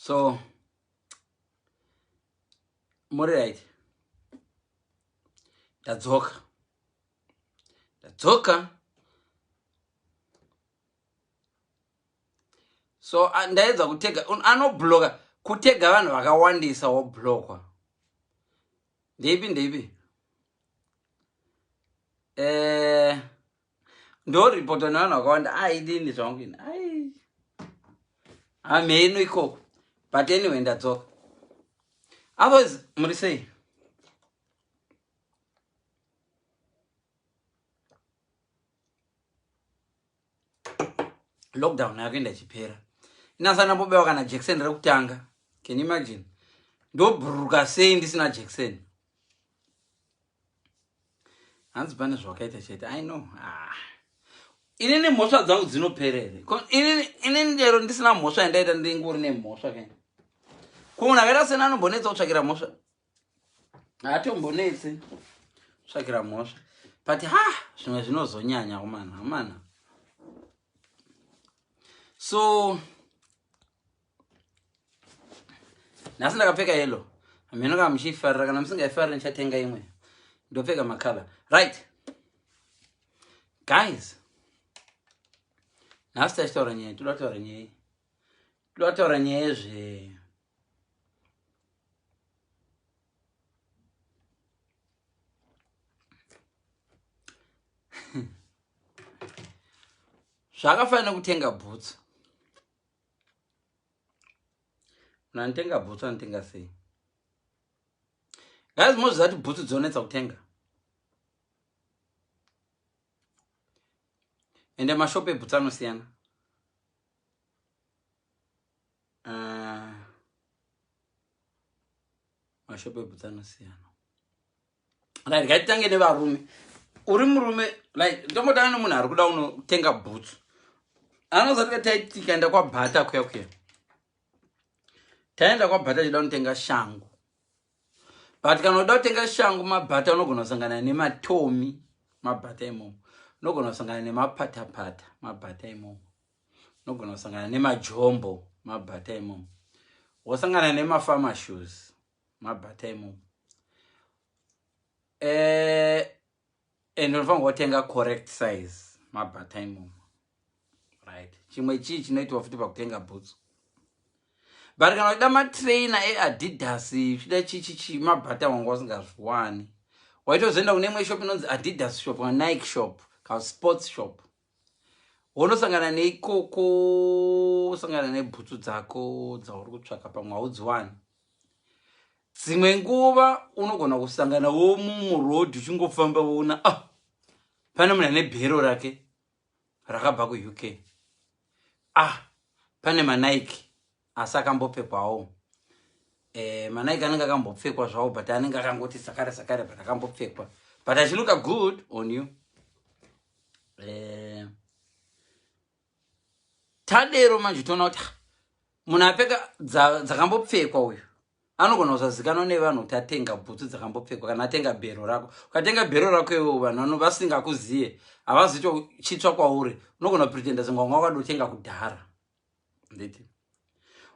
So muri right, ndadzoka, ndadzoka. So ndaedza kutega, anobloka kutega vanhu vakawandisa, woblokwa. Ndeipi, ndeipi? Ndoripota nevanhu vakawanda. Aidini zvangu ini, ai, hamheno ikoko. But anyway, ndadzoka. Otherwise muri sei? Lockdown yakuenda ichipera. Inasana mbobewa kana Jackson rekutanga. Can you imagine? Ndobhururuka sei ndisina Jackson? Hanzi pane zvawakaita chete. I know. Ah. Inini mhosva dzangu dzinoperere. Inini chero ndisina mhosva yandaita, ndingori nemhosva ke. Ko munhu akaita sena anombonetsa kutsvakira mhosva? Haatombonetse kutsvakira mhosva, but ha, zvimwe zvinozonyanya kumana amana. So nhasi ndakapfeka yellow. Hameno kana muchiifarira. Kana musingaifariri, ndichatenga imwe, ndopfeka macolor. Right guys, nhasi tachitaura nyaya, toda kutaura nyaya, toda kutaura nyaya yezve zvakafanira kutenga bhutsu. Munhu anotenga bhutsu anotenga sei, guys? Moziva kuti bhutsu dzonetsa kutenga, ende mashopu ebhutsu anosiyana. Mashopu ebhutsu anosiyana. Right, ngatitange nevarume. Uri murume, like ndombotanga nemunhu ari kuda unotenga bhutsu. Anozati tikaenda kwaBata kuya kuya, taenda kwaBata chida unotenga shangu. But kana uda kutenga shangu maBata, unogona kusangana nematomi maBata imomo, unogona kusangana nemapatapata maBata imomo, unogona kusangana nemajombo maBata imomo, wosangana nemafarmer shoes maBata imomo. And unofanirwa kutenga correct size maBata imomo, right? Chimwe chii chinoitwa futi pakutenga boots? But kana uchida matrainer eAdidas, uchida chichichi maBata, wanga usingazviwani, waitozoenda kune imwe shop inonzi Adidas shop kana Nike shop kana sports shop. Wonosangana neikoko, wosangana nebhutsu dzako dzauri kutsvaka, pamwe haudziwani. Dzimwe nguva unogona kusangana womumurodhi uchingofamba, woona, ah, pane munhu ane bhero rake rakabva kuUK. Ah, pane maNike asi akambopfekwawo. MaNike anenge akambopfekwa zvawo, but anenge akangoti sakare sakare, but akambopfekwa, but achiluka good on you. Tadero manje toona kuti, ah, munhu apfeka dzakambopfekwa uyu anogona kusazikanwa nevanhu kuti atenga bhutsu dzakambopfekwa. Kana atenga bhero rako, ukatenga bhero rako iwewo, vanhu vasingakuziye havaziito chitsva kwauri. Unogona kupretenda senge wanga wakadotenga kudhara. Nditi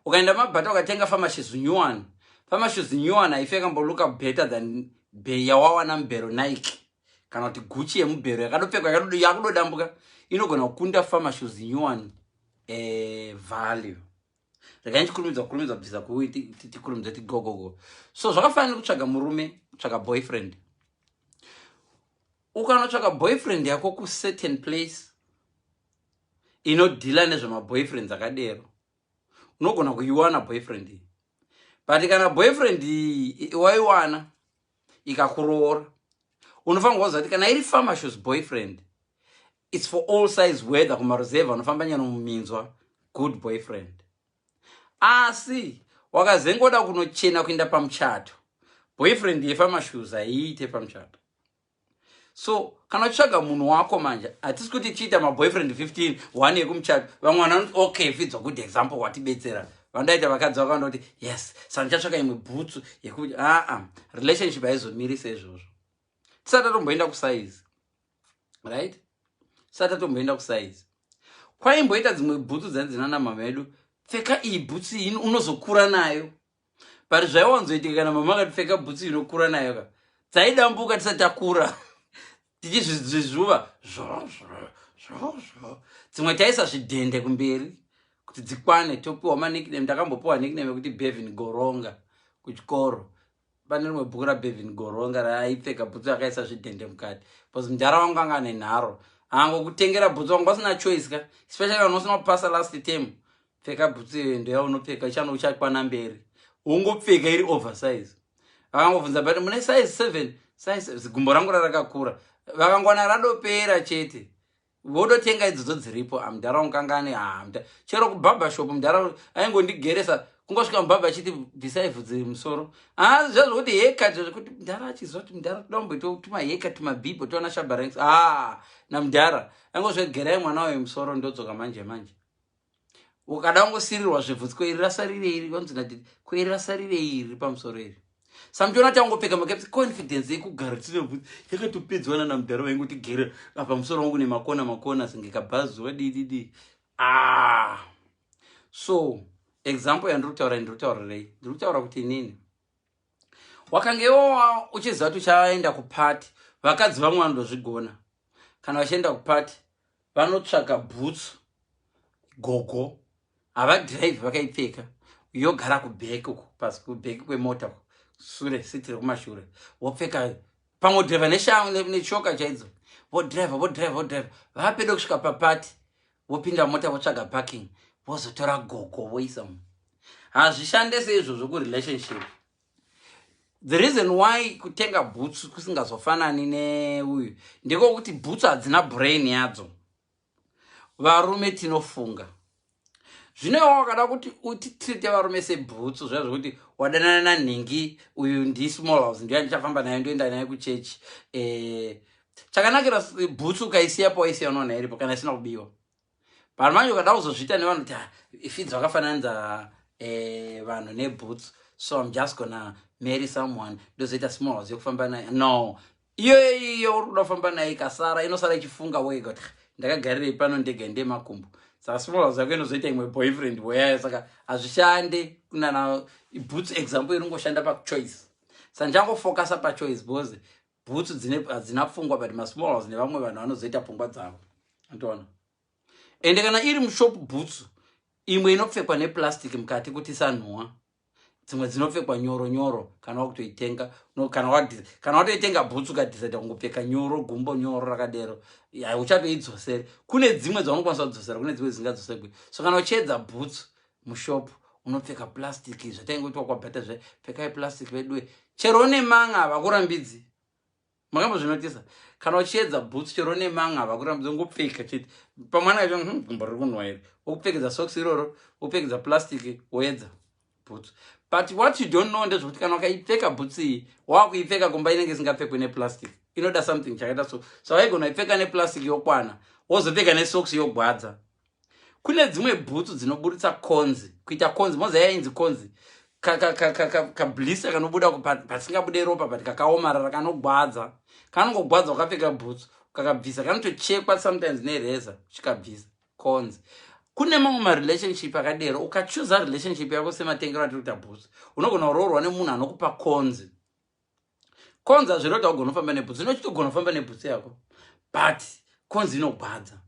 ukaenda maBata ukatenga farmer shoes new one, farmer shoes new one haifi yakamboluka better than yawawana mubhero Nike kana kuti Gucci yemubhero yakadopfekwa yakudodambuka. Inogona kukunda farmer shoes new one value. Regai ndichikurumidza kukurumidza kubvisa kuui, tikurumidze tigogogo. So zvakafanira kutsvaga murume, kutsvaga boyfriend. Ukanotsvaga boyfriend yako kucertain place inodhila nezvemaboyfriends akadero, unogona kuiwana boyfriend iyi. But kana boyfriend iyi waiwana ikakuroora, unofanirwa kuziva kuti kana iri farmer shoes boyfriend, it's for all size weather, kumaruzevha unofamba nyano muminzwa, good boyfriend. Asi wakazengoda kunochena kuenda pamuchato, boyfriend yefarmer shoes haiite pamuchato. So kana uchitsvaga munhu wako manje, hatisi kuti chiita maboyfriend 15, one yekumuchato. Vamwe vanhu vanoti, okay, Fidzwa, good example, watibetsera. Vandaita vakadzi vakawanda kuti, yes, saka ndichatsvaka imwe bhutsu yekuti aa. Relationship haizomirisa izvozvo. Tisati tatomboenda kusize, right? Tisati tatomboenda kusize, kwaimboita dzimwe bhutsu dzanzi nana mama edu. Pfeka iyi bhutsu iyi, unozokura nayo. But zvaiwanzoitika, kana mama akati pfeka bhutsu inokura nayo ka, dzaidambuka tisati takura, tichizvizvuva zvo. Dzimwe taisa zvidhende kumberi kuti dzikwane, topiwa manickname. Ndakambopiwa nickname yekuti Bevin Goronga kuchikoro. Pane rimwe bhuku raBevin Goronga raaipfeka bhutsu akaisa zvidhende mukati, because mudhara wangu anga ane nharo, angokutengera bhutsu wangu wasina choice ka, especially vanhu vasina kupasa last term. Pfeka bhutsu iyo, ndo yaunopfeka, chano uchakwana mberi, wongopfeka iri oversize. Vakangobvunza, "But mune size 7?" Size gumbo rangu rarakakura, vakangwana radopera chete, vodotenga idzodzo dziripo. Amudhara wangu kanga ane chero kubarber shop mudhara aingondigeresa. Kungosvika mubarber achiti, "Bvisai vhudzi musoro." Ah, zvazvokuti haircut, zvekuti mudhara achiziva kuti mudhara toda kumboita tumahaircut, tumabhibho, toona Shabba Ranks. Ah, namudhara aingosvika, "Gerai mwana uyu musoro, ndodzoka manje manje." Ukada kungosirirwa zvibvudzi, ko iri rasarire iri, vanzi nati, ko iri rasarire iri riri pamusoro iri. Samuchiona tangopfeka macaps, confidence yekugara tine bvudzi yakatopedzwa nana mudhara vaingoti gere apa musoro wangu nemakona makona senge kabhazi wadididi. Ah, so example yandiri kutaura, ndiri kutaurirei? Ndiri kutaura kuti inini wakangewo uchiziva kuti uchaenda kupati, vakadzi vamwe vanondozvigona. Kana vachienda kupati, vanotsvaka bhutsu gogo, havadhiraivhi vakaipfeka, yogara kuback uku, pasi kuback kwemota, sure, seat rekumashure, wopfeka. Pamwe dhiraivha neshoka chaidzo, vodhiraivha, vodhiraivha, vodhiraivha, vapedo kusvika papati, vopinda mota, votsvaga parking, vozotora gogo voisa mu. Hazvishande seizvozvo kurelationship. The reason why kutenga bhutsu kusingazofanani neuyu ndekokuti bhutsu hadzina brain yadzo. Varume tinofunga. Zvino iwe wakada kuti utitreate varume sebhutsu, zviya zvokuti wadanana nanhingi, uyu ndismall house, ndiyo ndichafamba naye, ndoenda naye kuchechi. Chakanakira bhutsu, ukaisiya pawaisiya, unoona iripo kana isina kubiwa. Vanhu manje ukada kuzozviita nevanhu kuti, "Ah, ifidzi vakafananidza vanhu nebhutsu, so I'm just gonna marry someone, ndozoita small house yekufamba naye." No, iyo iyo uri kuda kufamba naye ikasara, inosara ichifunga wega kuti, "Ndakagarirei pano ndega ndemakumbo?" Saka small house yako inozoita imwe boyfriend weyayo. Saka hazvishande kunana boots. Example inongoshanda pachoice. Saka ndichangofocusa pachoice because boots hadzina pfungwa, but masmall house nevamwe vanhu vanozoita pfungwa dzavo, antoona. Ende kana iri mushop, boots imwe inopfekwa neplastic mukati kuti isanhuwa, dzimwe dzinopfekwa nyoro nyoro. Kana wakutoitenga, kana watoitenga bhutsu, ukadecida kungopfeka nyoro, gumbo nyoro rakadero, uchatoidzosere. Kune dzimwe dzaunokwanisa kudzosera, kune dzimwe dzisingadzoserwi. So kana uchiedza bhutsu mushop, unopfeka plastic, zvataingoitwa kwabhata zve, pfekai plastic veduwe. Chero nemanga havakurambidzi. Makambozvinotisa? Kana uchiedza bhutsu, chero nemanga havakurambidzi, ungopfeka chete. Pamwana kacho, gumbo riri kunhuwa iri," wokupfekedza socks iroro, wopfekedza plastic, woedza bhutsu. But what you don't know ndezvekuti kana ukaipfeka bhutsu iyi, wakuipfeka kumba, inenge isingapfekwi neplastic, inoda something chakaita so. So waigona ipfeka neplastic yokwana, wozopfeka nesocks yogwadza. Kune dzimwe bhutsu dzinoburitsa konzi, kuita konzi. Moza yainzi konzi, kablister kanobuda pasingabude ropa, but kakaomarara, kanogwadza, kanongogwadza. Ukapfeka bhutsu, kakabvisa, kanotochekwa sometimes nereza uchikabvisa konzi. Kune mamwe marelationship akadero. Ukachuza relationship yako sematengero atiri kuita bhutsu, unogona kuroorwa nemunhu anokupa konzi. Konzi hazviroti haugona kufamba nebhutsu, inochitogona kufamba nebhutsu yako, but konzi inogwadza.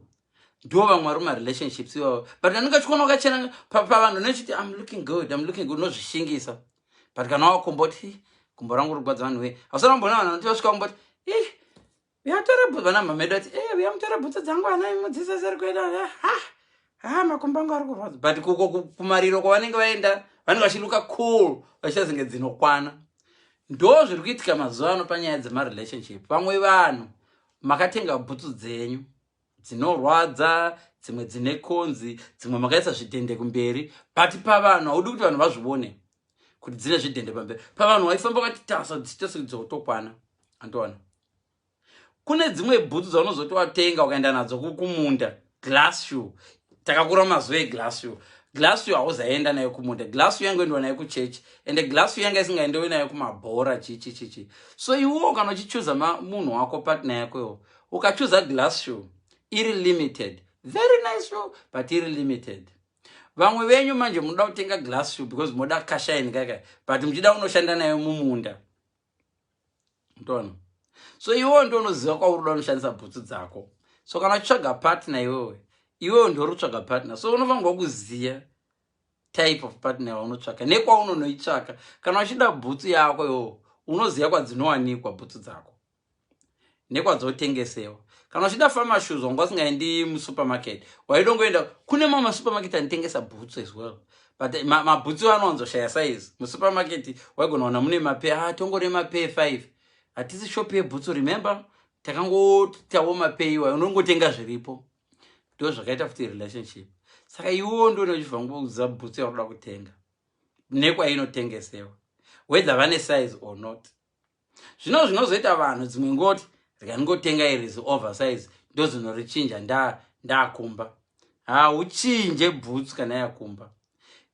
Ndo vamwe vari mumarelationships ivavo, but anenge achiona wakachena pavanhu, nechiti, "I'm looking good, I'm looking good," unozvishingisa. But kana wakomboti, "Gumbo rangu rigwadza," vanhu we hausana kumbona vanhu vanoti vasvika kumboti, "Ih, uyatora bhutsu." Vana mamedu ati, "E, uya mutora bhutsu dzangu, ana mudziseseri kuenda. Ha ha, makumbo angu ari kurwadza." But kuko kumariro kwavanenge vaenda, vanenge vachilooka cool, vachiita zinge dzinokwana. Ndo zviri kuitika mazuva ano panyaya dzemarelationship. Vamwe vanhu makatenga bhutsu dzenyu dzinorwadza, dzimwe dzine konzi, dzimwe makaisa zvidhende kumberi, but pavanhu haudi kuti vanhu vazvione kuti dzine zvidhende pamberi. Pavanhu waifamba wakati tasa, dzichite sedzotokwana, antoona. Kune dzimwe bhutsu dzaunozoti watenga, ukaenda nadzo kumunda, glass shoe. Takakura mazuva eglass shoe. Glass shoe hauzaenda nayo kumunda. Glass shoe yangoendwa nayo kuchechi, ende glass shoe yanga isingaendewi nayo kumabhora, chichi chichi. So iwewo kana uchichuza munhu wako, partner yako, iwo ukachuza glass shoe iri limited, very nice shoe, but iri limited. Vamwe venyu manje munoda kutenga glass shoe because moda kashine kaka, but muchida kunoshanda nayo mumunda. Ndona, so iwewo ndounoziva kwauri uda unoshandisa bhutsu dzako. So kana uchitsvaga partner, iwewe ndori kutsvaga partner, so unofanirwa kuziva type of partner waunotsvaka nekwaunonoitsvaka. Kana uchida bhutsu yako iwowo, unoziva kwadzinowanikwa bhutsu dzako nekwadzotengesewa. Kana uchida farmer shoes, wanga usingaendi musupermarket, waidongoenda kune mamwe masupermarket anotengesa bhutsu as well, but mabhutsu anowanzoshaya size. Musupermarket waigona kuona mune mapair, ah, tongore mapair 5. Hatisi shop yebhutsu, remember, takangotawo mapair iwayo, unongotenga zviripo. Ndo zvakaita futi relationship. Saka iwewo ndone uchibva ngokuziva bhutsu yauri kuda kutenga nekwainotengesewa, whether vane size or not. Zvino zvinozoita vanhu dzimwe ngoti rikandingotenga iri oversize, ndozinorichinja ndakumba. Hauchinje bhutsu kana yakumba,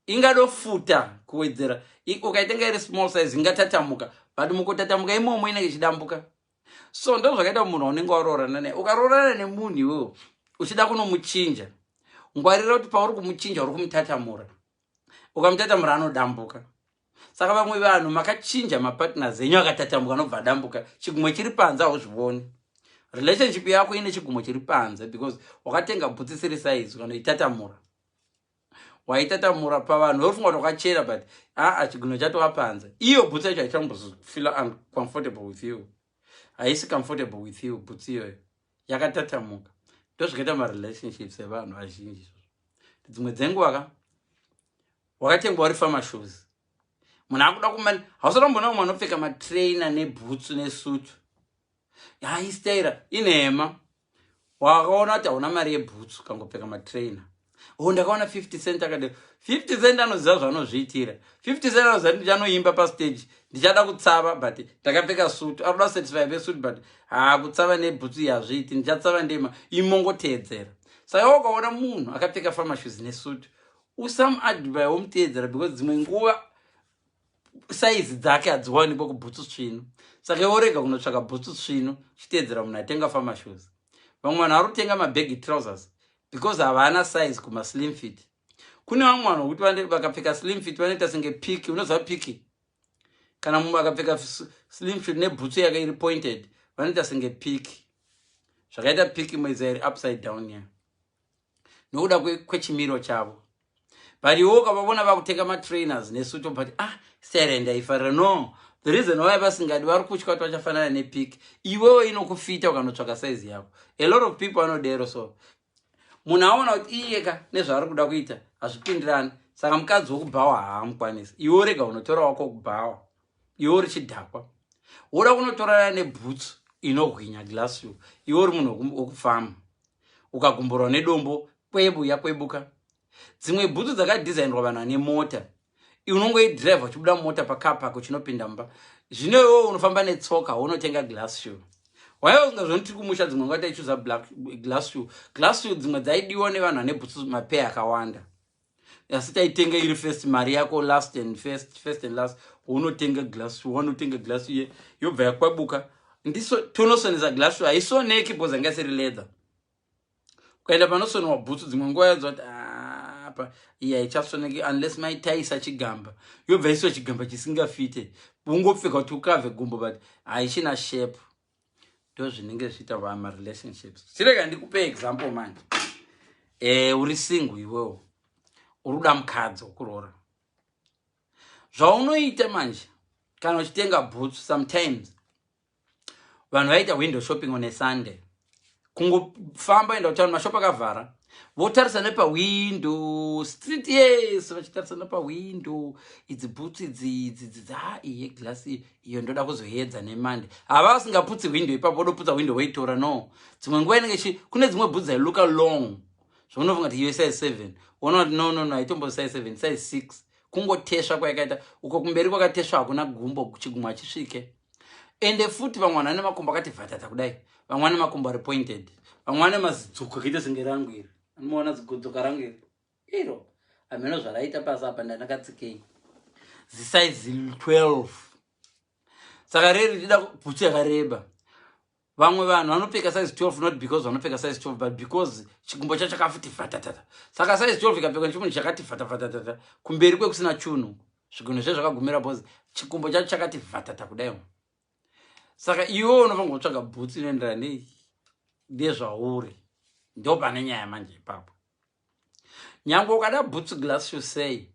ingadofuta kuwedzera. Ukaitenga iri small size, ingatatamuka, but mukutatamuka imomo inenge ichidambuka. So ndo zvakaita munhu waunenge waroorana naye. Ukaroorana nemunhu iwewo uchida kunomuchinja, ngwarira kuti pauri kumuchinja uri kumutatamura. Ukamutatamura, anodambuka. Saka vamwe vanhu makachinja mapartners enyu akatatamuka, anobva adambuka. Chigumwe chiri panze, hauzvioni. Relationship yako ine chigumwe chiri panze because wakatenga bhutsi siri size, ukanoitatamura, waitatamura pavanhu vofunga kuti wakachera, but aa, chigunwe chatova panze. Iyo bhutsi yacho haichambofeel uncomfortable with you, haisi comfortable with you bhutsi iyoyo yakatatamuka. Ndo zvikaita marelationships evanhu vazhinji. Dzimwe dzenguva ka, wakatengwa uri farmer shoes, munhu akuda kuma hausati wamboona mumwe anopfeka matrainer nebhutsu nesutu, haistaira inhema. Wakaona kuti hauna mari yebhutsu, kangopfeka matrainer. O, ndakaona 50 Cent akadero. 50 Cent anoziva zvaanozviitira. 50 Cent anoziva kuti ndichanoimba pastage, ndichada kutsava, but ndakapfeka sutu. Arikuda kusatisfy vesutu, but ha, kutsava nebhutsu yazviiti, ndichatsava ndema imongoteedzera. Saka wakaona munhu akapfeka farmer shoes nesutu, usamuadvise womuteedzera, because dzimwe nguva saizi dzake hadziwanikwa kubhutsu tsvinu. Saka iworega kunotsvaka bhutsu tsvinu chiteedzera munhu atenga farmer shoes. Vamwe vanhu vari kutenga mabaggy trousers because havana size kumaslim fit. Kune vamwe vanhu vokuti vakapfeka slim fit vanoita senge piki. Unoziva piki? Kana mumwe akapfeka slim fit nebhutsu yake iri pointed, vanoita senge piki, zvakaita piki mwedza iri upside down ya, nokuda kwechimiro chavo. But iwo ukavavona vakutenga matrainers nesuto, but ah, style ndaifarira. No, the reason why vasingadi, vari kutya kuti vachafanana nepiki. Iwewo inokufita ukanotsvaka saizi yako. A lot of people anodero. So munhu aona kuti iyeka nezvaari kuda kuita hazvipindirani, saka mukadzi wokubhawa haamukwanisi. Iwe rega unotora wako kubhawa, iwe uri chidhakwa, woda kunotorana nebhutsu inohwinya, glass shoe. Iwe uri munhu wokufamba, ukagumburwa nedombo, kwebu yakwebuka. Dzimwe bhutsu dzakadhizainirwa vanhu vane mota, unongoidhiraivha uchibuda mumota pacar park uchinopinda mumba. Zvino iwewo unofamba netsoka, unotenga glass shoe. Waiva usingazvoni tiri kumusha, dzimwe nguva taichuza glass shoe. Glass shoe dzimwe dzaidiwa nevanhu vane bhutsu mapeya akawanda, asi taitenga iri first mari yako, last and first, first and last. Unotenga glass shoe, wanotenga glass shoe yobva yakwabuka. Ndiso tonosonesa glass shoe, haisoneki because anga isiri leather. Ukaenda panosonwa bhutsu, dzimwe nguva yadzo kuti apa iyi haichasoneki unless maitaisa chigamba, yobva iswa chigamba chisingafite, ungopfeka kuti ukavhe gumbo, but haichina shape. Ndo zvinenge zvichiita pamarelationships. Chirega ndikupe example manje. Uri single iwewo, uri kuda mukadzi wokuroora. Zvaunoita manje kana uchitenga bhutsu, sometimes vanhu vaita window shopping on a Sunday, kungofamba enda kutaura mashopu akavhara, votarisa nepawindo, street yese vachitarisa nepawindo, idzi bhutsu idzi, idzi idzi, ha, iyi yeglasi iyo ndoda kuzoedza nemande. Hava vasingaputsi windo ipapo, vodoputsa windo voitora. No, dzimwe nguva inenge chi kune dzimwe bhutsu dzailuka long, zvaunofunga kuti iyo size 7, uona kuti no, no, no, haitombo size 7, size 6. Kungotesva kwayakaita uko kumberi kwakatesva, hakuna gumbo, chigumwe hachisvike. Ende futi vamwe vanhu vane makumbo akati vhatata kudai, vamwe vane makumbo ari pointed, vamwe vane mazidzuko akaita senge rangu iri. Anomaona zigudzuka rangu iri, iro hameno zvaraita pasi apa, ndandakatsikei zisaizi 12. Saka reri rida bhutsu yakareba. Vamwe vanhu vanopfeka size 12 not because vanopfeka size 12, but because chikumbo chacho chakafuti fatatata. Saka size 12 ikapfekwa nechimunhu chakati fatafatatata kumberi kwekusina chunhu, zvigunwe zve zvakagumira because chikumbo chacho chakati vatata kudai. Saka iwe unofanira kutsvaga bhutsu inoenderana nei ndezvauri. Ndo pane nyaya manje ipapo. Nyange ukada bhutsu glass shoe sei,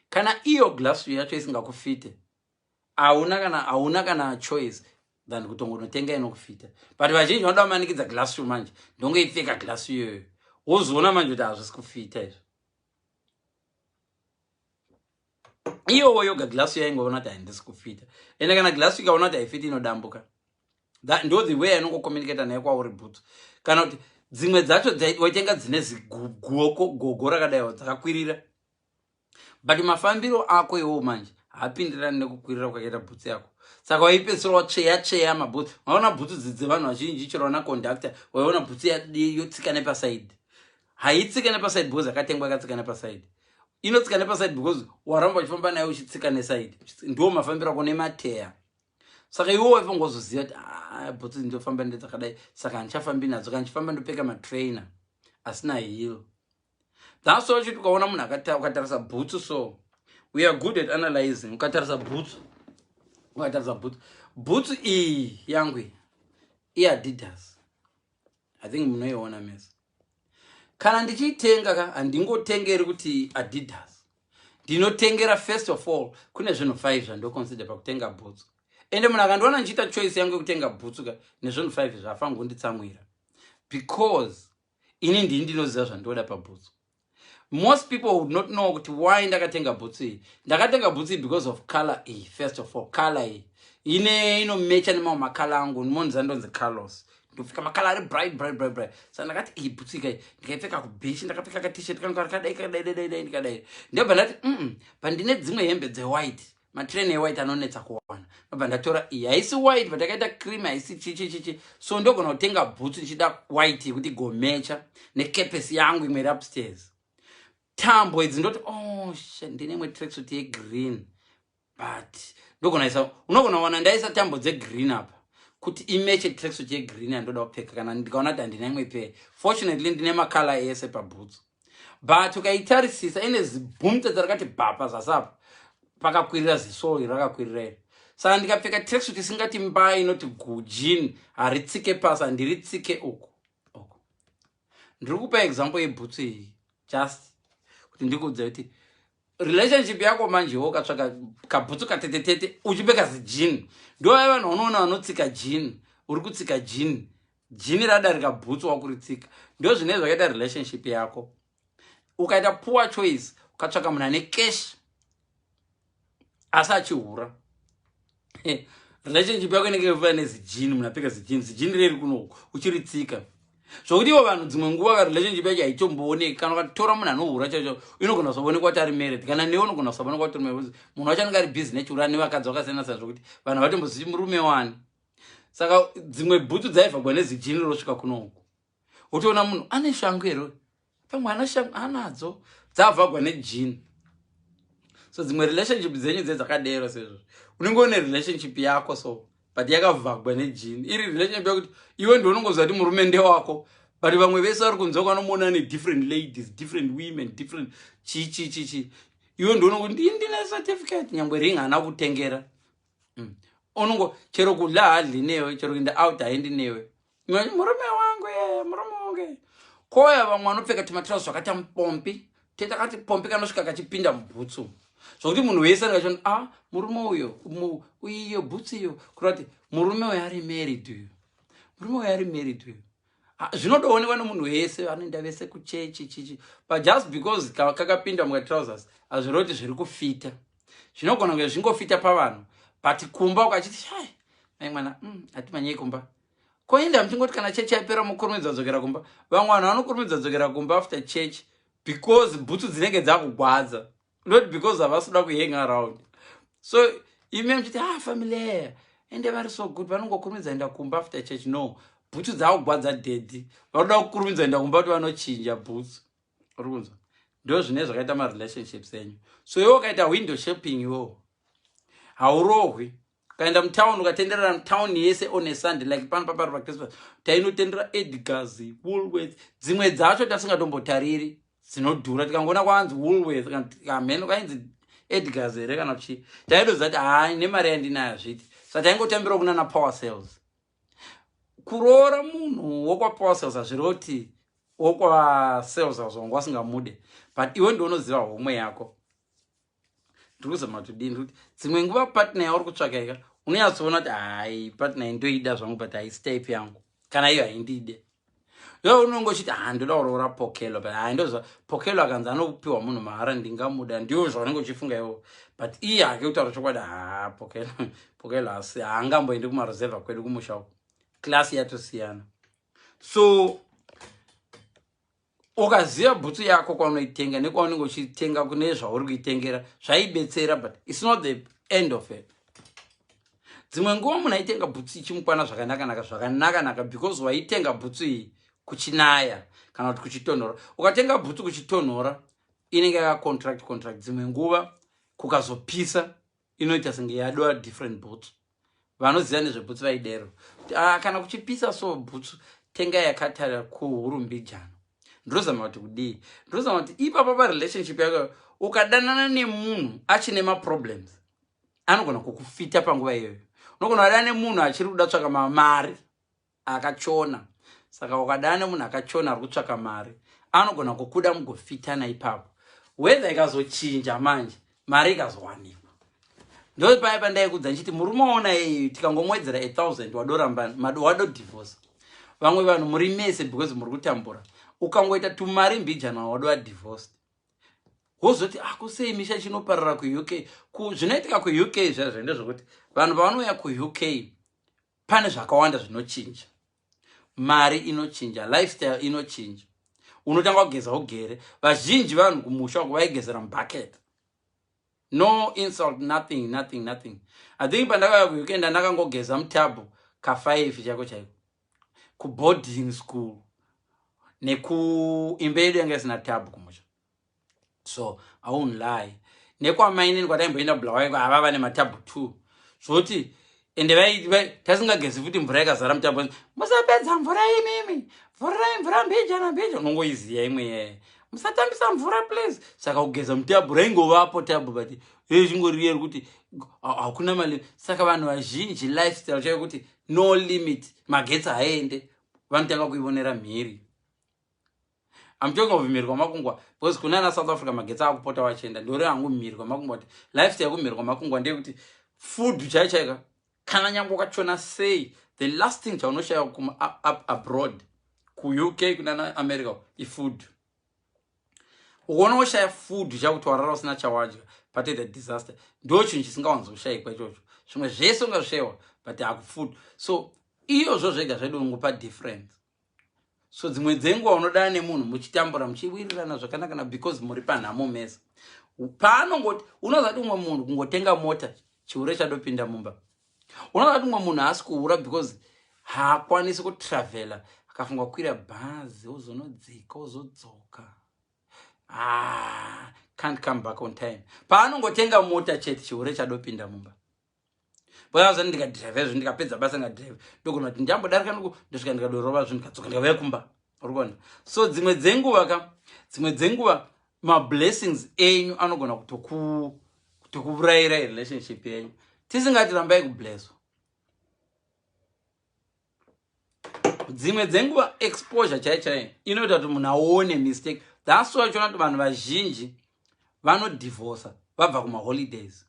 kana iyo glass shoe yacho isingakufite, hauna kana choice than kutongonotenga inokufita. But vazhinji vanoda kumanikidza glass shoe. Manje ndongoipfeka glass shoe iyoyo, wozoona manje kuti hazvisi kufita izvo. Iyowo yoga glass shoe yaingoona kuti handisi kufita. Ende kana glass shoe ikaona kuti haifiti, inodambuka. Ndo the way anongocommunicata naye kwauri bhutsu. Kana kuti dzimwe dzacho waitenga dzine ziguoko gogo rakadaiwa, dzakakwirira, but mafambiro ako iwowo manje haapindirani nekukwirira kwakaita bhutsu yako. Saka waipedzisira watsveya tsveya mabhutsu. Waona bhutsu dzevanhu vazhinji, chero vana conductor, waiona bhutsu yotsika nepasaidi. Haitsika nepasaidi because yakatengwa yakatsika nepasaidi. Inotsika nepasaidi because waramba uchifamba nayo uchitsika nesaidi. Ndo mafambiro ako nemateya. Saka iwo waifangozoziva kuti, ah, bhutsu ndofamba ndedzakadai, saka handichafambi nadzo. Kana ndichifamba, ndopfeka matrainer asina heel. That's why uchiti ukaona munhu ukatarisa bhutsu, so we are good at analyzing. Ukatarisa bhutsu, bhutsu iyi yangu iyi, iAdidas, I think munoiona mese. Kana ndichiitenga ka, handingotengeri kuti Adidas. Ndinotengera, first of all, kune zvinhu 5 zvandoconsider pakutenga bhutsu. Ende munhu akandiona ndichiita choice yangu yekutenga bhutsu ka nezvinhu 5, zvafanira kunditsamwira, because ini ndini ndinoziva zvandoda pabhutsu. Most people would not know kuti why ndakatenga bhutsu iyi. Ndakatenga bhutsu iyi because of color iyi. First of all, color iyi ine inomecha nemamwe macolour angu. Monza ndonzi Carlos, ndopfeka macolour ari bright, bright, bright, bright. Saka ndakati iyi bhutsu ikai ndikaipfeka kubeach, ndakapfeka katshirt kangu kakadai, kakadai, dai, dai, ndikadai, ndobva ndati pandine dzimwe hembe dzewhite, matrainer ewhite anonetsa kuwana. Ndobva ndatora iyi. Haisi white, but yakaita cream, haisi chichi chichi. So ndogona kutenga bhutsu ndichida white yekuti gomecha nekepesi yangu imwe iri upstairs. Tambo idzi ndoti, oh shit, ndine imwe tracksuit yegreen, but ndogona isa, unogona kuwana ndaisa tambo dzegreen apa kuti imeche tracksuit yegreen yandoda kupfeka, kana ndikaona kuti handina imwe pair. Fortunately, ndine macolour ese pabhutsu. But ukaitarisisa, ine zibhumutedza rakati bhapa zasi apa, pakakwirira, ziso iri rakakwirira iri. Saka ndikapfeka tracksuit isingati mbai, inoti gujin, haritsike pasi, handiritsike uku uku. Ndiri kupa example yebhutsu iyi just kuti ndikuudze kuti relationship yako manjewo, ukatsvaka kabhutsu katetetete uchipfeka zijini, ndovai vanhu vanoona vanotsika jini. Uri kutsika jini, jini radarika bhutsu, wakuritsika. Ndo zvinenge zvakaita relationship yako. Ukaita poor choice, ukatsvaka munhu ane cash asi achihura, relationship yako inenge yofa nezijini. Munhu apfeka zijini, zijini reri kunoku, uchiritsika, zvokuti ivo vanhu dzimwe nguva ka relationship yacho haitombooneki. Kana ukatora munhu anohura chacho, inogona kusaonekwa kuti ari married. Kana newe unogona kusaonekwa kuti uri married. Munhu wacho anenge ari busy nechura nevakadzi vakasiyana siyana, zvokuti vanhu vatombozivi murume wani. Saka dzimwe bhutsu dzaivhagwa nezijini rosvika kunoku, wotoona munhu ane shangu here, pamwe ana shangu anadzo dzavhagwa nejini. So dzimwe relationship dzenyu dzedzakadero sezvo unenge une relationship yako so, but yakavhagwa nejini. Iri relationship yakuti iwe ndiunongoziva kuti murume ndewako, but vamwe vese vari kunze kwanomuona nedifferent ladies, different women, different chi chi chi chi. Iwe ndionongo ndii, ndine certificate, nyangwe ring haana kutengera. Unongo chero kudla hadli newe, chero kuenda out haendi newe. Murume wangu ye, murume wangu ye. Koya vamwe vanopfeka tumatirauzi zvakaita mupombi, tetakati pombi kanosvika kachipinda mubhutsu, zvokuti munhu wese anenge achiona, ah, murume uyo, iyo bhutsu iyo, kureva kuti murume uyo ari married uyu, murume uyo ari married uyu. Ah, zvinodoonekwa nomunhu wese, vanoenda vese kuchechi chichi, but just because kakapinda mukatrousers, hazvireva kuti zviri kufita. Zvinogona kunge zvingofita pavanhu, but kumba ukachiti, shai mai mwana, hatimanyei kumba koenda, muchingoti kana chechi yapera mukurumidza dzokera kumba. Vamwe vanhu vanokurumidza dzokera kumba after church because bhutsu dzinenge dzakugwadza, not because havasi kuda kuhang around. So imi muchiti, ah, family eya, ende vari so good, vanongokurumidza enda kumba after church. No, bhutsu dzakugwadza daddy, vanoda kukurumidza enda kumba kuti vanochinja bhutsu. Uri kunzwa? Ndo zvine zvakaita marelationships enyu. So iwe ukaita window shopping, iwewo haurohwi. Ukaenda mutown, ukatenderera mutown yese on a Sunday, like pano papari paChristmas, tainotendera Edgars, Woolworth, dzimwe dzacho tasingatombotariri dzinodhura. Tikangoona kwanzi Woolworth, kamheno kainzi Edgars here kana kuchii, taitoziva kuti hai, nemari yandinayo zviti. Saka taingotambirawo kunana Power Sales. Kuroora munhu wokwaPower Sales hazvireva kuti wokwaSales azvonga wasingamude, but iwe ndounoziva homwe yako. Ndiri kuzama kuti dini kuti dzimwe nguva partner yauri kutsvaka ika, unonyatsoona kuti hai, partner indoida zvangu, but haisi type yangu, kana iyo haindide. Yo unonge uchiti, ha, ndoda kuroora Pokelo, but hai, ndoziva Pokelo akanzi anopiwa munhu mahara, ndingamuda. Ndiwo zvaunenge uchifunga iwo, but iye hake, kutaura chokwadi, ha, Pokelo, Pokelo asi haangamboendi kumaruzevha kwedu kumusha uko, class yatosiyana. So ukaziva bhutsu yako kwaunoitenga nekwaunenge uchitenga kune zvauri kuitengera, zvaibetsera, but it's not the end of it. Dzimwe nguva munhu aitenga bhutsu ichimukwana zvakanakanaka, zvakanakanaka, because waitenga bhutsu iyi kuchinaya kana kuti kuchitonhora. Ukatenga bhutsu kuchitonhora, inenge yakacontract contract. Dzimwe nguva kukazopisa, inoita senge yadova different bhutsu. Vanoziva nezvebhutsu vaidero kuti, ah, kana kuchipisa so, bhutsu tenga yakatarira kuhurumbijana. Ndinozama kuti kudii? Ndinozama kuti ipapa parelationship yako, ukadanana nemunhu achine maproblems, anogona kukufita panguva iyoyo. Unogona kudana nemunhu achiri kuda tsvaka mari, akachona. Saka ukadana nemunhu akachona, ari kutsvaka mari, anogona kukuda, mugofitana ipapo. Weather ikazochinja manje, mari ikazowanikwa, ndo paya pandaikudza ndichiti murume waona iyi, tikangomwedzera 1000, wadoramba, wadodivorce. Vamwe vanhu muri mese because muri kutambura. Ukangoita tumari mbijana, wadova divorced. Wozoti akusei misha chinoparara kuUK? Zvinoitika kuUK zvazvo ndezvokuti vanhu pavanouya kuUK, pane zvakawanda zvinochinja. Mari inochinja, lifestyle inochinja. Unotanga kugeza ugere. Vazhinji vanhu kumusha uko vaigezera mubucket. No insult, nothing, nothing, nothing. I think pandakauya kuUK, ndandakangogeza mutabhu ka5 chaiko chaiko kuboarding school, nekuimba yedu yanga isina tabhu kumusha. So I won't lie, nekwamainini kwataimboenda Bulawayo, ava vane matabhu two, zvoti ende tasingagezi futi. Mvura ikazara mutabhu, "Musapedza mvura imimi, vhurirai mvura mbijana mbija." Unongoiziya imwe yeye, "Musatambisa mvura, please." Saka kugeza mutabhu raingovapo tabhu, but chingoriye kuti hakuna mali. Saka vanhu vazhinji lifestyle chaiyo kuti no limit, magetsi haende, vanotanga kuionera mhiri. I'm talking of mhiri kwamakungwa, because kuna South Africa magetsi akupota vachienda. Ndore hangu mhiri kwamakungwa, kuti lifestyle yekumhiri kwamakungwa ndeyekuti food chaiyo chaika, kana nyange wakachona sei, the last thing chaunoshaya abroad, kuUK, kunana America, ifood. Ukaona woshaya food, chakuti warara usina chawadya, patoita disaster. Ndo chinhu chisingawanzoshayikwa ichocho. Zvimwe zvese ungazvishayiwa, but hakufood. So iyozvo zvega zvedu ungopa difference. So dzimwe dzenguva unodana nemunhu muchitambura, muchiwirirana zvakanakana, because muri panhamo mese. Paanongoti, unoziva kuti umwe munhu kungotenga mota, chihure chadopinda mumba. Unoziva kuti umwe munhu haasi kuhura because haakwanisi kutravhela. Akafunga kukwira bhazi, ozonodzika, ozodzoka, ah, can't come back on time. Paanongotenga mota chete, chihure chadopinda mumba. Boazani ndikadhiraivha izvo, ndikapedza basa, ndikadhiraivha, ndogona kuti ndambodarika nuku, ndosvika, ndikadorova zvo, ndikadzoka, ndikauya kumba. Uri kuona? So dzimwe dzenguva ka, dzimwe dzenguva mablessings enyu anogona kutokuurayira relationship yenyu. Tisingati rambai kublesswa. Dzimwe dzenguva exposure chai chai inoita kuti munhu aone mistake. That's why uchiona kuti vanhu vazhinji vanodivorsa vabva kumaholidays.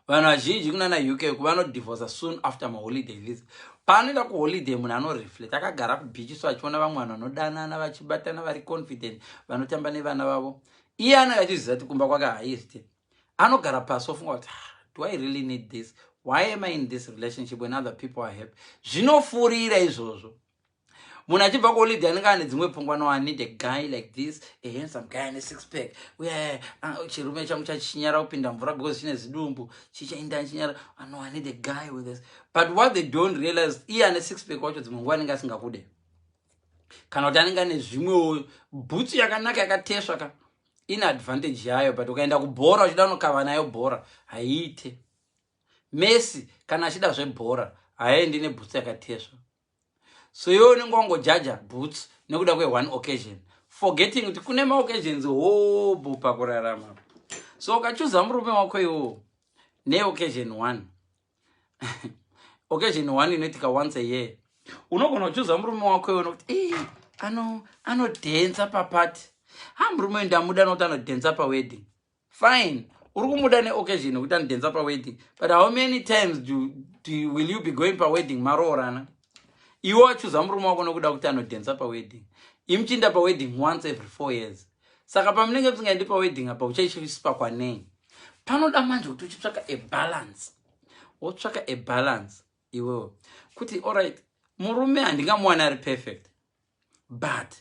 Vanhu vazhinji kunana UK vanodivorsa soon after maholiday visit. Paanoenda kuholiday, munhu anoreflect akagara kubeach, so achiona vamwe vanhu vanodanana, vachibatana, vari confident, vanotamba nevana vavo. Iye anenge achiziva kuti kumba kwake haizite. Anogara pasi ofunga kuti, "Ah, do I really need this? Why am I in this relationship when other people are happy?" Zvinofurira izvozvo. Munhu achibva kuholiday anenge ane dzimwe pfungwa: "No, I need a guy like this, a handsome guy ane six pack." Uye chirume changu chachinyara kupinda mvura because chine zidumbu, chichainda chinyara. Ah, no, I need a guy with this. But what they don't realize, iye ane six pack wacho dzimwe nguva anenge asingakude, kana kuti anenge ane zvimwewo. Bhutsu yakanaka yakatesva ka ine advantage yayo, but ukaenda kubhora uchida unokava nayo bhora, haiite. Messi kana achida zvebhora haendi nebhutsu yakatesva. So iwe unenge wangojaja boots nekuda kwe-one occasion, forgetting kuti kune maoccasions hobho pakurarama. So ukachuza murume wako iwowo neoccasion one, occasion one inoitika once a year, unogona kuchuza murume wako iwo nokuti anodhensa paparty. Ha, murume uyu ndamuda nokuti anodhensa pawedding. Fine, uri kumuda neoccasion yekuti anodhensa pawedding, but how many times will you be going pawedding maroorana? Iwe wachuza murume wako nokuda kuti anodhensa pawedding, imuchiinda pawedding once every 4 years. Saka pamunenge musingaendi pawedding apa, uchaisvipa kwanei? Panoda manje kuti uchitsvaka a balance, wotsvaka a balance iwewo kuti, alright, murume handingamuwani ari perfect, but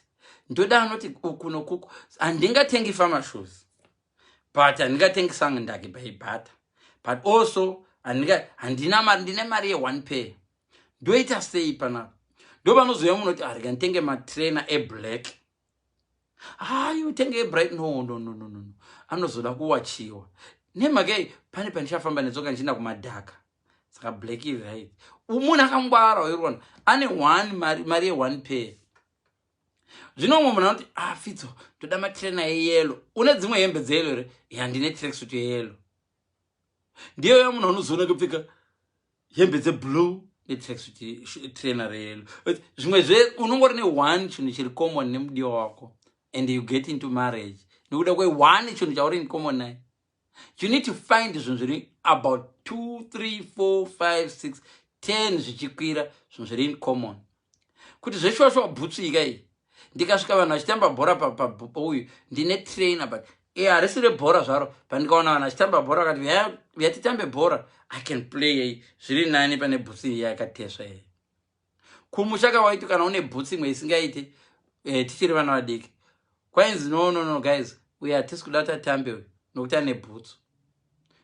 ndoda anoti uku nokuku. Handingatengi farmer shoes, but handingatengi sandaki by Bata, but also handina mari, ndine mari yeone pair, ndoita sei panapa? Ndo vanozouya munoti, arega nditenge matrainer eblack. Hayi, utenge ebright. No, no, no, no, no, anozoda kuwachiwa nemhaka iyi. Pane pandichafamba netsoka ndichienda kumadhaka, saka black iri right. Munhu akangwara wairona ane one mari yeone pair. Zvino umwe munhu anoti, ah, Fitso, ndoda matrainer eyellow. Une dzimwe hembe dzeyellow here? Ya, ndine tracksuit yeyellow. Ndiyo ya munhu anozoona kupfeka hembe dzeblue netracksuit, trainer reyellow. Zvimwe zve unongori neone chinhu chiri common nemudiwa wako, and you get into marriage nekuda kweone chinhu chauri in common naye. You need to find zvinhu zviri about 2, 3, 4, 5, 6, 10 zvichikwira, zvinhu zviri in common, kuti zveshuwa bhutsu ika iyi, ndikasvika vanhu vachitamba bhora pauyu, ndine trainer, but e harisi rebhora zvaro. Pandikaona vanhu vachitamba bhora, vakati yatitambe bhora, I can play zviri nani pane bhutsu iyi yakatesva iyi. Kumusha kawaiti kana une bhutsu imwe isingaiti, tichiri vana vadiki, kwainzi, "No, no, no, guys, uye hatisi kuda tatambe uyu nokuti ane bhutsu."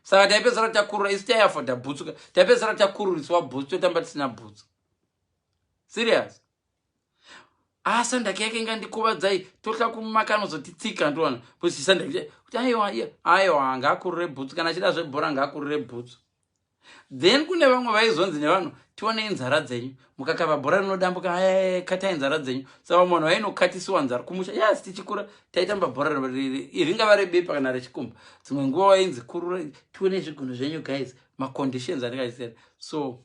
Saka taipedzisira takurura, isu taiafodha bhutsu, taipedzisira takururiswa bhutsu, totamba tisina bhutsu. Serious. Ah, sandaki yake ingandikuvadzai, tohla kumaka, anozotitsika ndoona sandaki kuti aiwa, aiwa, ngaakurure bhutsu. Kana achida zvebhora, ngaakurure bhutsu. Then kune vamwe vaizonzi nevanhu, "Tionei nzara dzenyu, mukakava bhora rinodambuka, katai nzara dzenyu." Saka vamwe vanhu vainokatisiwa nzara kumusha. Yes, tichikura taitamba bhora ringava rebepa kana rechikumba, dzimwe nguva vainzi, "Kurura tione zvigunwe zvenyu." Guys, maconditions anenge achisiyana. So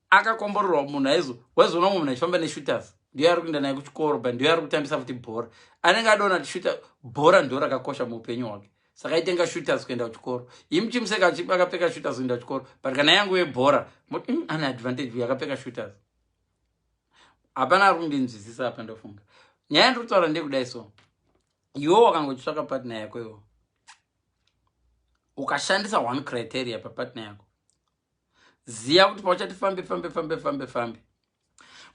akakomborerwa munhu aizo waizoona mumwe munhu achifamba neshooters, ndiyo ari kuenda naye kuchikoro, but ndiyo ari kutambisa futi bhora. Anenge adoona kuti shooter bhora ndo rakakosha muupenyu hwake, saka aitenga shooters kuenda kuchikoro. Imuchimuseka akapfeka shooters kuenda kuchikoro, but kana yangu yebhora moti, ane advantage yakapfeka shooters." Hapana ari kundinzwisisa apa. Ndofunga nyaya yandiri kutaura ndekudai. So iwe wakangochitsvaka partner yako, iwo ukashandisa one criteria papartner yako, ziya kuti pauchati fambe, fambe, fambe, fambe, fambe,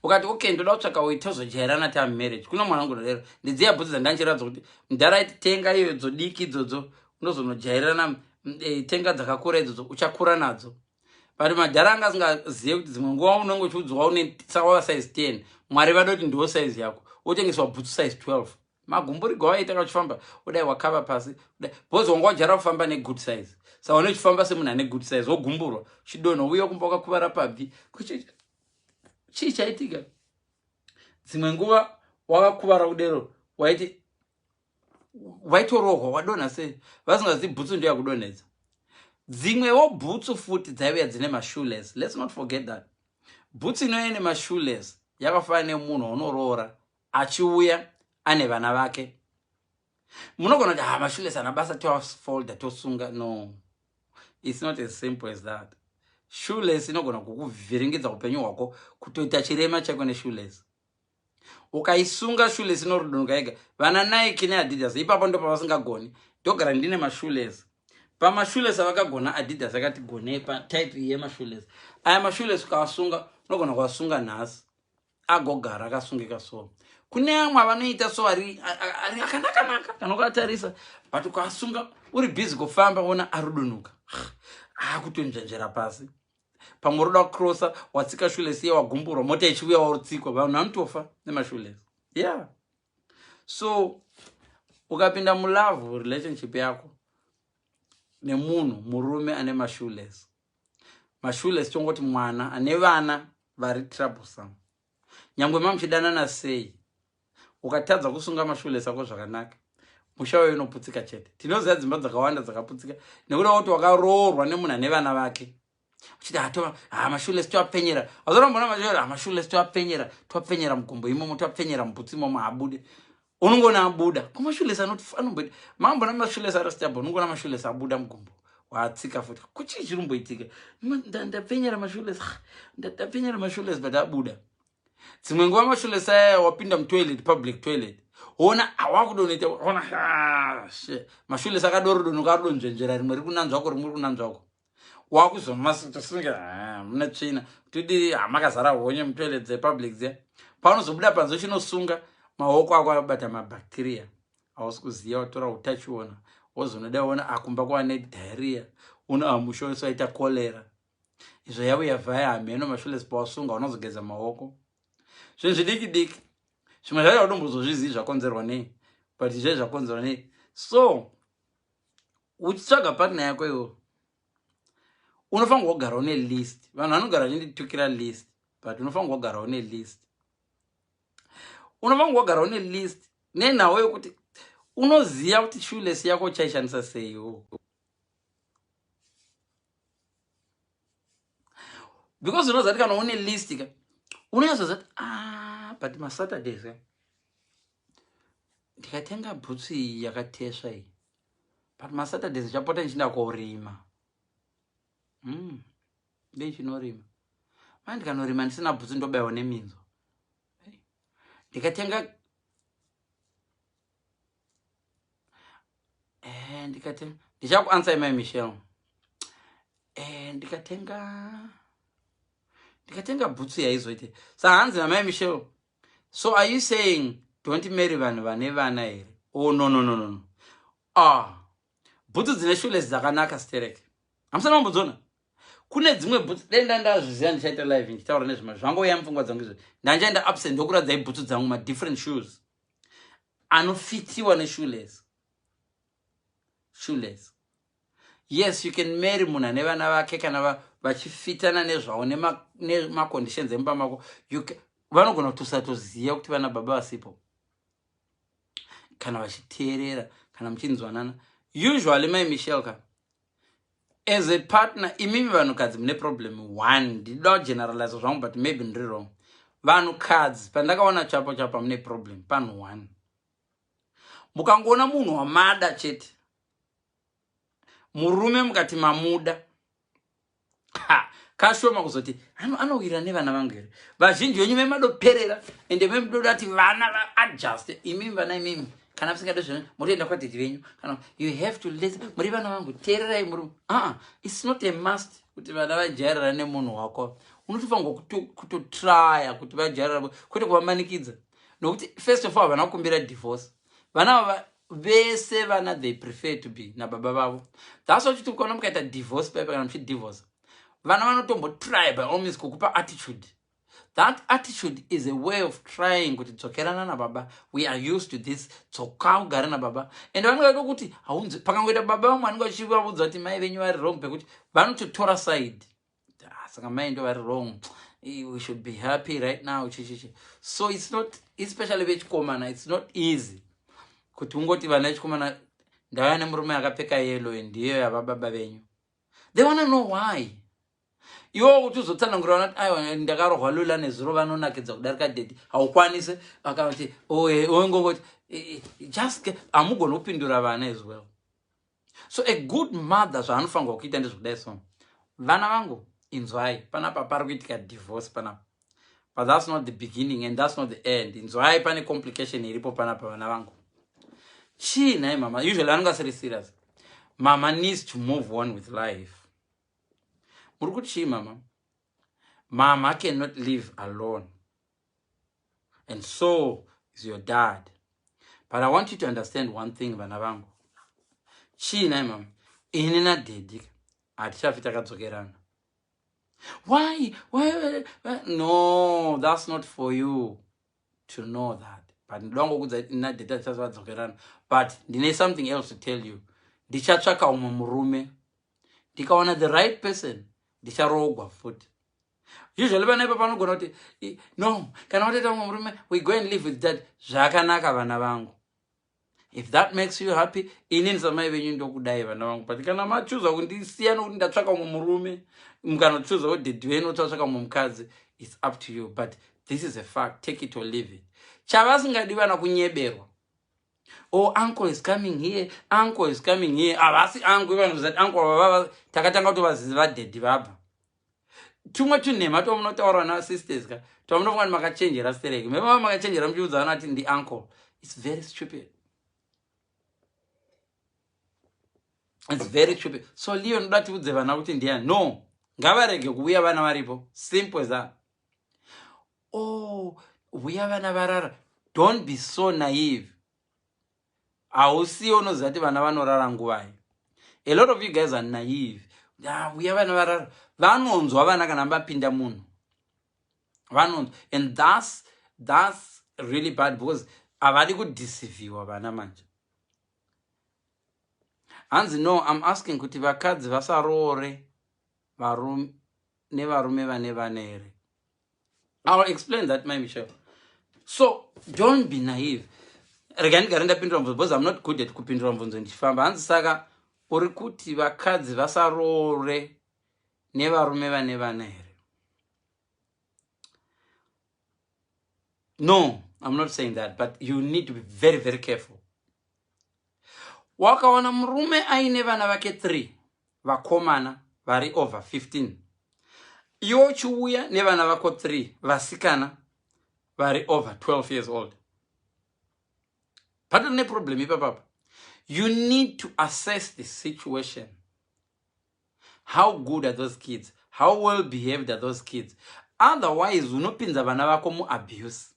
ukati, okay, ndoda kutsvaka uyu, tozojairana ta marriage. Kuna mwana wangu dero, ndidziya bhutsu dzandanchiratidza kuti mudhara aiti, "Tenga iyodzo diki idzodzo, unozonojairana, tenga dzakakura idzodzo, uchakura nadzo." But madhara anga asingazive kuti dzimwe nguva unenge uchiudzwa une sawava size 10, Mwari vada kuti ndiwo size yako, wotengeswa bhutsu size 12. Magumburigo waita kachifamba udai, wakava pasi because wanga wajaira kufamba negood size. Saka une uchifamba semunhu ane good size, wogumburwa, uchidonha, uye kumba wakakuvara pabvi. Chii chaitika? Dzimwe nguva wakakuvara kudero, waiti waitorohwa, wadonha sei, vasingazivi bhutsu ndo yakudonhedza. Dzimwewo bhutsu futi dzaiuya dzine mashoelace. Let's not forget that bhutsu inouya ine mashoelace yakafanana nemunhu waunoroora achiuya ane vana vake. Munogona kuti, "Ha, mashoelace ana basa, toafolda, tosunga." No, it's not as simple as that. Shoelace inogona kukuvhiringidza upenyu hwako, kutoita chirema chako neshoelace. Ukaisunga shoelace inorudunuka yega. Vana Nike neAdidas ipapo ndo pavasingagoni. Ndogara ndine mashoelace. Pamashoelace avakagona, Adidas akati gonei patype yemashoelace aya. Mashoelace ukawasunga, unogona kuwasunga nhasi, agogara akasungika. So kune amwe avanoita so ari akanaka-naka kana ukatarisa, but ukasunga uri busy kufamba, ona arudunuka, akutonzvenzvera pasi. Pamwe uroda kucrossa, watsika shoelace iye, wagumburwa, mota ichiuya, warutsikwa. Vanhu vanotofa nemashoelace. Yeah, so ukapinda mulove relationship yako nemunhu murume ane mashoelace Mashoelace, tongoti mwana ane vana vari troublesome, nyangwe mamuchidanana sei, ukatadza kusunga mashoelace ako zvakanaka, musha wayo unoputsika chete. Tinoziva dzimba dzakawanda dzakaputsika nekuda kuti wakaroorwa nemunhu ane vana vake, uchiti hatova ha mashoelace toapfenyera. Azorambona mashoelace, mashoelace toapfenyera, toapfenyera mugumbo imomo, toapfenyera mubhutsi imomo, habude. Unongona abuda kumashoelace, anomboita mambona mashoelace ari stable, unongona mashoelace abuda mugumbo, waatsika futi. Kuchii chirumboitika? Ndapfenyera mashoelace, ndapfenyera mashoelace, but abuda. Dzimwe nguva mashoelace aya wapinda mutoilet, public toilet, ona wakudonoita, ona mashoelace akadorodonoka, arodonzvenzvera, rimwe riri kunanzvako, rimwe riri kunanzvako, wakuzomasunga mune tsvina tidi, hamakazara honye mutoilet dzepublic dziya. Paunozobuda panze uchinosunga, maoko ako abata mabacteria hausi kuziva, watora utachiona, wozonoda ona akumba kuva nediarrhea, una musha wese waita cholera. Izvo yauya vhaya hameno mashoelace pawasunga, unozogeza maoko. Zvinhu zvidiki diki, zvimwe zvacho hautombozozvizivi zvakonzerwa nei, but izve zvakonzerwa nei. So uchitsvaga partner yako iwo, unofanirwa kugara une list. Vanhu vanogara vachinditukira list, but unofanirwa kugara une list, unofanirwa kugara une list nenhau yekuti unoziva kuti shoelace yako uchaishandisa seiwo, because unoziva kuti kana une list ka, unonyatsoziva kuti, ah, but maSaturdays ka ndikatenga bhutsu iyi yakatesva iyi, but maSaturdays ndichapota ndichienda korima. Ndechinorima mai, ndikanorima ndisina bhutsu ndobayiwa neminzo. Ndikatenga ndikatenga, ndichakuansai mai Michelle. Ndikatenga bhutsu yaizoite sa. Hanzi namai Michelle, "So are you saying don't marry vanhu vane vana here?" Oh, no, no, no, no, no. Ah, bhutsu dzine shoelace dzakanaka stereke, hamusana mambodziona? Kune dzimwe bhutsu, dai ndandazviziva ndichaita live ndichitaura nezvema zvangouya mupfungwa dzangu izvo, ndanjaenda absent ndokuradzai bhutsu dzangu, madifferent shoes anofitiwa neshoelace. Shoelace, yes, you can marry munhu ane vana vake kana vachifitana nezvavo nemaconditions emumba mako. Vanogona kutusatoziva kuti vana baba vasipo, kana vachiteerera, kana muchinzwanana. Usually, mai Michelle ka, as a partner, imimi vanhukadzi mune problem one. Ndinoda kugeneralize zvangu, but maybe ndiri wrong. Vanhukadzi, pandakaona chapo chapa, mune problem panhu one. Mukangoona munhu wamada chete, murume, mukati mamuda, kashoma kuzoti anowira nevana vangu here. Vazhinji venyu vemadoperera, ende vemudoda kuti vana vaadjust. Imimi vana, imimi kana musingade zvino motoenda kwadaddy venyu. Kana you have to let muri vana vangu, teererai muri aa. It's not a must kuti vana vajairira nemunhu wako. Unotofanirwa kutotrya kuti vajairira, kwete kuvamanikidza, nokuti first of all havana kukumbira divorce. Vana ava vese vana, they prefer to be nababa vavo. That's why chiti ukaona mukaita divorce paipa, kana muchidivorce, vana vanotombotry by all means kukupa attitude. That attitude is a way of trying kuti dzokerana nababa, we are used to this, dzoka ugare nababa. And vanongaida kuti haunzi pakangoita baba vamwe vanenge vachivaudza kuti mai venyu vari wrong, pekuti vanototora side. Ah, saka mai ndo vari wrong, we should be happy right now, chichichi. So it's not, especially vechikomana, it's not easy kuti ungoti vana vechikomana, ndauya nemurume akapfeka yellow, ndiyo yavababa venyu. They wanna know why. Iwo kuti uzotsanangura vana kuti aiwa, ndakarohwa lula nezuro, vanonakidza kudarika daddy, haukwanisi. Akati ongongoti just hamugoni kupindura vana as well. So a good mother, zvaanofanirwa kuita ndezvekudai so: "Vana vangu, inzwai, panapa pari kuitika divorce panapa, but that's not the beginning and that's not the end. Inzwai, pane complication iripo panapa, vana vangu." "Chii nhai mama?" Usually vanonge asiri serious. "Mama needs to move on with life." "Muri kuti chii mama?" "Mama cannot live alone and so is your dad, but I want you to understand one thing, vana vangu." "Chii nhai mama?" "Ini nadaddy hatichafi takadzokerana." Why? Why? No, that's not for you to know that, but ndoda ngokudza ini nadaddy hatichafi tadzokerana, but ndine something else to tell you. Ndichatsvaka umwe murume. Ndikaona the right person, Ndicharoogwa futi. Usually vana ipa panogona kuti no, kana watoita mumwe murume, we go and live with dad. Zvakanaka, vana vangu. If that makes you happy, inini samai venyu ndokudai, vana vangu. But kana machuza kundisiya nokuti ndatsvaka mumwe murume, mukanochuza kuti daddy venyu otsvatsvaka mumwe mukadzi, it's up to you. But this is a fact, take it or leave it. Chavasingadi vana kunyeberwa. "Oh, uncle is coming here, uncle is coming here." Havasi uncle. Vanozati uncle vava takatanga kutovaziva daddy vabva. Tumwe tunhema twamunotaura nasisters ka, twamunofunga kuti makachenjera stereki, meva makachenjera muchiudza vana kuti ndi uncle. It's very stupid, it's very stupid. So Leo, ndoda tiudze vana kuti ndiani. No, ngavarege kuuya vana varipo, simple as that. Oh, uya vana varara. Don't be so naive. Hausiwo unoziva kuti vana vanorara nguvai. A lot of you guys are naive. Ah, uya vana varara. Vanonzwa vana kana vapinda munhu, vanonzwa, and that's really bad because havadi kudeceiviwa vana manje. Hanzi, "No, I'm asking kuti vakadzi vasaroore varume nevarume vane vana here?" I'll explain that, my Michelle. So don't be naive. Rega ndigare ndapindura mubvunzo because I'm not good at kupindura mubvunzo ndichifamba. Hanzi, "Saka uri kuti vakadzi vasaroore nevarume vane vana here?" No, I'm not saying that, but you need to be very, very careful. Wakawana murume aine vana vake 3 vakomana vari over 15, iwe uchiuya nevana vako 3 vasikana vari over 12 years old, patori neproblem ipapapa. You need to assess the situation. How good are those kids? How well behaved are those kids? Otherwise unopinza vana vako muabuse.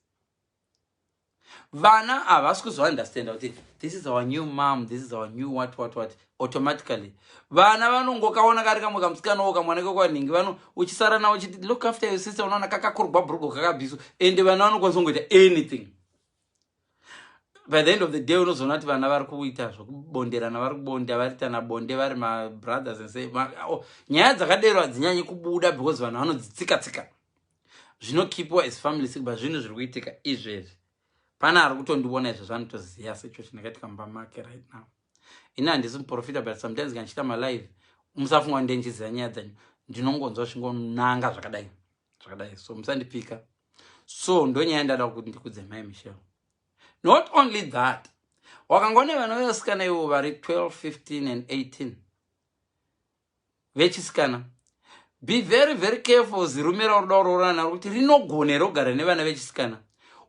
Vana havasi kuzounderstanda kuti this is our new mom, this is our new what, what, what. Automatically vana vanongokaona kari kamwe kamusikanawo kamwana kekwanhingi, vano uchisara navo uchiti, "Look after your sister." Unoona kakakurwa bhurugo kakabviswa, ende vana vanokwanisa kungoita anything. By the end of the day unozoona kuti vana vari kuita zvokubonderana, vari kubonda, varitana bonde, vari mabrothers and say oh, nyaya dzakadero hadzinyanyi kubuda because vanhu vanodzitsika tsika, zvinokeepwa as family secret. But zvinhu zviri kuitika izvezvi, pane ari kutondiona izvo, zvanotoziva situation yakaitika mumba make right now. Ini handisi muprofita, but sometimes kana ndichiita malive, musafunga kuti ndendichiziva nyaya dzenyu. Ndinongonzwa zvingonanga zvakadai zvakadai, so musandipika. So ndonyaya ndada kuti ndikudze, mai Michelle. Not only that, wakangone vana vevasikana ivo vari 12, 15 and 18 vechisikana, be very, very careful. Zirume rauroda kuroorana naro kuti rinogone rogara nevana vechisikana,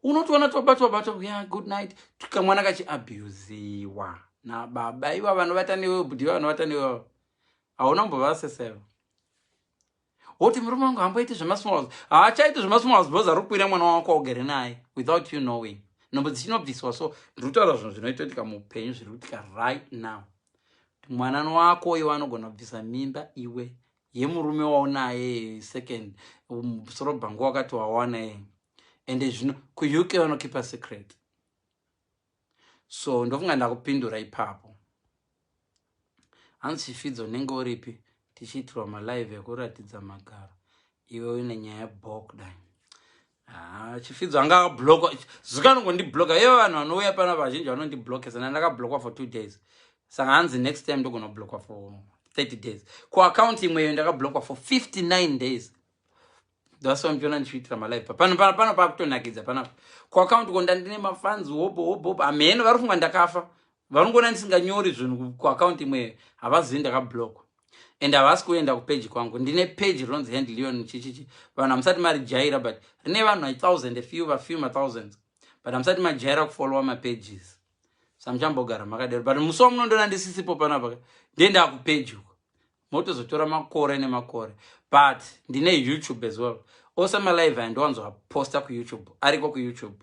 unotoona tobatwa batwa ya good night, kamwana kachiabusiwa nababa iva vanovata newe, bhudhi vanovata newe, hauna kumbovaseseva woti, "Murume wangu hamboiti zvemasmalls." Haachaiti zvemasmalls because ari kukwira mwana wako augere naye without you knowing. Nhombo dzichinobviswa. So ndiri kutaura zvinhu zvinoitotika muupenyu, zviri kuitika right now. Mwana wako iwe anogona kubvisa mimba iwe yemurume waunaye second, musoro bhangu wakati wawana. Ende zvino kuUK vanokeepa secret. So ndofunga ndakupindura ipapo. Hanzi, "Chifidzo, unenge uripi tichiitirwa malive ekuratidza magaro, iwe uine nyaya bho kudai?" Ha, Chifidzo anga akablockwa, zikanongondibloka ivo. Vanhu vanouya pano vazhinji vanondiblokesa. Nandakablockwa for 2 days, saka hanzi next time ndogona kublockwa for 30 days. Kuaccount imweyo ndakablockwa for 59 days. That's why muchiona ndichiitira malive pano pano pano, pakutonakidza panapa. Kuaccount ko ndandine mafans hobo hobo hobo, hameno vari kufunga ndakafa. Vanongoona ndisinganyori zvinhu kuaccount imweyo, havazivi ndakablockwa and havasi kuenda kupeji kwangu. Ndine peji rinonzi Hand Leon chichichi. Vanhu hamusati marijaira, but rine vanhu a1000, a few, vafew mathousands, but hamusati majaira kufollowa mapages, samuchambogara makadero. But musi wamunondoona ndisisipo panapa, ndienda kupeji uko, motozotora makore nemakore. But ndine YouTube as well. Ose malive aya ndowanzoaposta kuYouTube, ariko kuYouTube,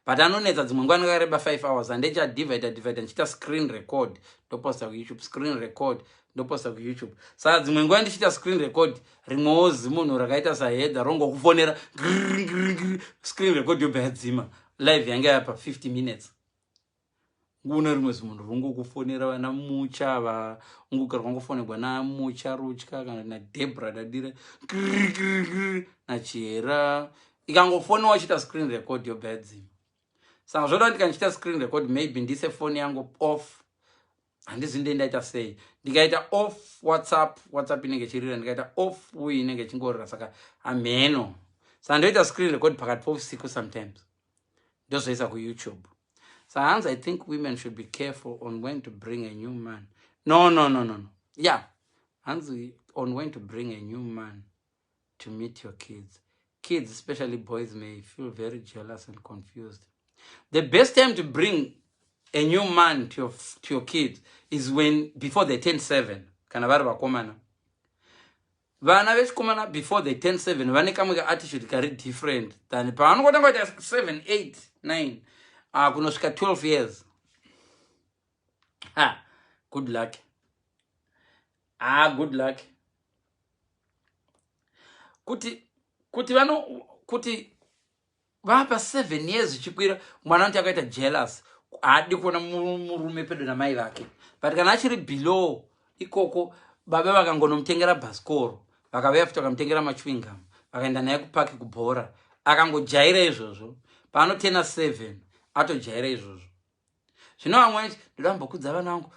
but anonetsa. Dzimwe nguva ndakareba 5 hours, handichadivida divida, ndichiita screen record, ndoposta kuYouTube, screen record, ndoposta kuYouTube. Saka dzimwe nguva ndichiita screen record, rimwewo zimunhu rakaita sahedha rongokufonera, screen record yobva yadzima, live yange yapa 50 minutes. Nguona rimwe zimunhu rongokufonera, vana Mucha va ungogara kwangofonerwa naMucha Rutya kana naDebra Dadira naChihera. Ikangofoniwa, uchiita screen record, yobva yadzima. Saka zvoda kuti kana screen record, maybe ndise foni yangu off. Handizi ndei ndaita sei. Ndikaita off WhatsApp, WhatsApp inenge ichirira. Ndikaita off uyu, inenge ichingorira. Saka hamheno. Saka ndoita screen record pakati pousiku sometimes, ndozoisa kuYouTube. So hanzi, "I think women should be careful on when to bring a new man." No, no, no, no, no. Yeah, hanzi, "On when to bring a new man to meet your kids. Kids, especially boys, may feel very jealous and confused." The best time to bring a new man to your kids is when before they turn 7. Kana vari vakomana, vana vechikomana, before they turn 7 vane kamwe kaattitude kari different than pavanongotanga kuita 7, 8, 9, kunosvika 12 years. Ha, good luck. Ah, good luck. Kuti vano kuti vapa 7 years zvichikwira, mwana anoti akaita jealous, haadi kuona murume pedo namai vake. But kana achiri below ikoko, baba vakangonomutengera bhasikoro, vakauya futi vakamutengera machewing gum, vakaenda naye kupaki kubhora, akangojaira izvozvo. Paanotena 7, atojaira izvozvo. Zvino vamwe ndoda mbokudza vana vangu.